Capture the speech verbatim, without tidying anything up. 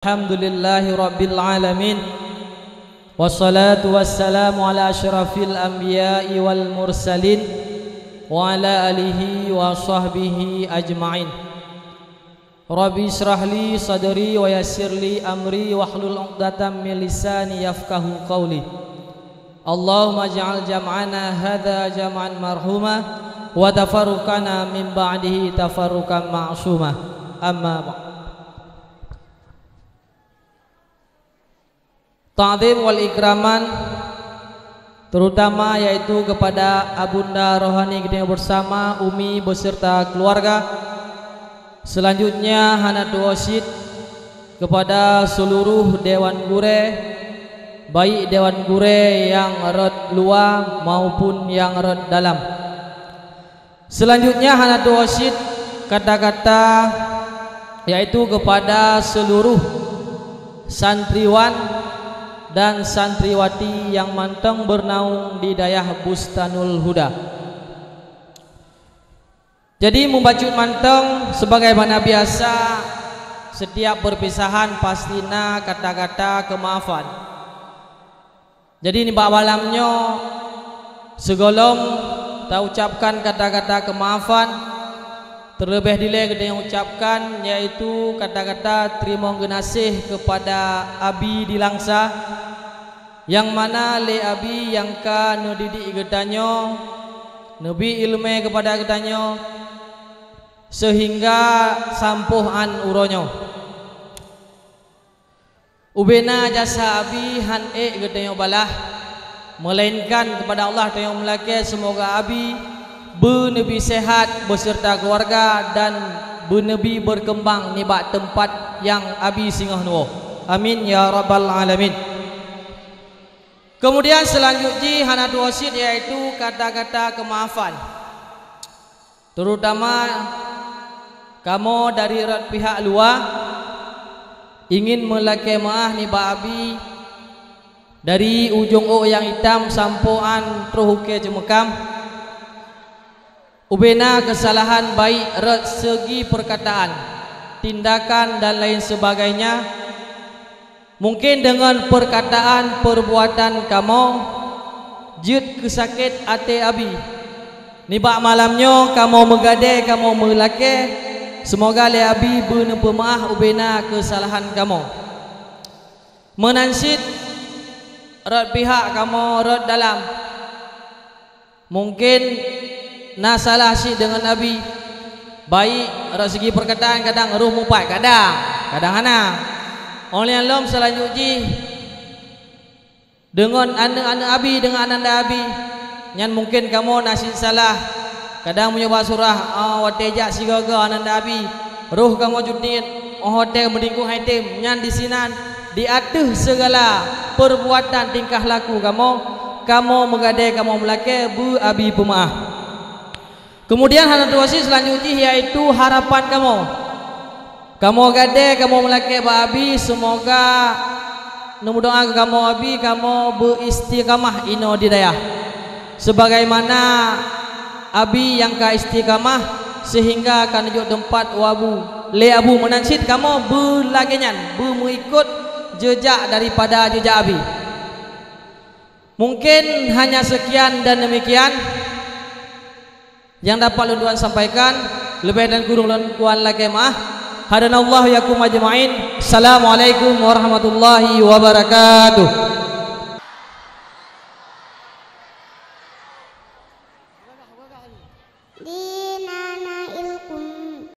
Alhamdulillahi rabbil alamin. Wassalatu wassalamu ala asyrafil anbiya'i wal mursalin wa ala alihi wa sahbihi ajma'in. Rabbi israh li sadri wa yassir li amri wahlul 'uqdatam min lisani yafqahu qawli. Allahumma ij'al jam'ana hadza jam'an marhuma wa tafarruqana min ba'dihi tafarruqan ma'suma. Amma ba'd. Ta'zim wal ikraman, terutama yaitu kepada Abunda Rohani geutanyoe bersama, Umi beserta keluarga. Selanjutnya hana tuwoe cit kepada seluruh dewan gurée, baik dewan gurée nyang rot luwa maupun nyang rot dalam. Selanjutnya hana tuwoe cit kata-kata, yaitu kepada seluruh santriwan dan santriwati nyang mantong bernaung di dayah Bustanul Huda. Jadi, mubacut mantong, sebagaimana biasa, setiap perpisahan pasti na kata-kata kemaafan. Jadi, nibak malam nyoe, sigohlom taucapkan kata-kata kemaafan, terlebih dilée geutanyoe ucapkan, yaitu kata-kata teurimong geunaséh kepada Abi di Langsa, nyang mana lé Abi nyang ka neudidik geutanyoe, neubi iéleumé kepada geutanyoe, seuhingga sampoe 'an uroe nyoe. Ubena jasa Abi han ék geutanyoe balaih, meulainkan keupada Allah tanyoe meulakée seumoga Abi beuneubi seuhat beuseurta keuluwarga dan beuneubi beurkeumbang nibak teumpat nyang Abi singoh neuwoe. Amin ya rabbal alamin. Keumudian seulanjut jih hana tuwoe cit, yaitu kata-kata keumaafan. Terutama kamoe dari rot pihak luwa ingin meulakée meuáh nibak Abi, dari ujong ôk nyang itam sampoe 'an troh ukée ceumeukam. Ubena keusalahan baik rot seugi peurkataan, tindakan dan lain seubagainya, mungken deungon peurkataan, peurbuatan kamoe jeuet keusakét até Abi. Nibak malam nyoe kamoe meugadée, kamoe meulakée, seumoga lé Abi beuneupeumeuáh ubena keusalahan kamoe. Meunan cit rot pihak kamoe rot dalam. Mungken na salah cit deungon Abi, baik rot seugi peurkataan, kadang roh mupat, kadang, kadang hana. Óh lheueh lom seulanjut jih deungon aneuëk-aneuëk Abi, deungon ananda Abi, nyan mungken kamoe na cit salah. Kadang meunyoe bak surah, oh, watée jak sigoe-goe ananda Abi, roh kamoe jutiet, óh watée meudingkue hai tem, nyan disinan di ateueh seugala peurbuatan tingkah laku kamoe, kamoe meugadée kamoe meulakée beu Abi peumeuáh. Keumudian hana tuwoe cit seulanjut jih, yaitu harapan kamoe. Kamoe gadée kamoe meulakée bak Abi, seumoga neumeudoá keu kamoe Abi, kamoe beu istiqamah inoe di dayah. Sebagaimana Abi nyang ka istiqamah seuhingga ka neujok teumpat u Abu, lé Abu, meunan cit kamoe beu lagée nyan, beu meuikot jeujak daripada jeujak Abi. Mungken hanya seukian dan deumikian nyang dapat lôn tuan sampaikan, leubeh dan kureueng lôn tuan lakée meuáh. Hadanallahu iyyakum ajma'in. Assalamualaikum warahmatullahi wabarakatuh.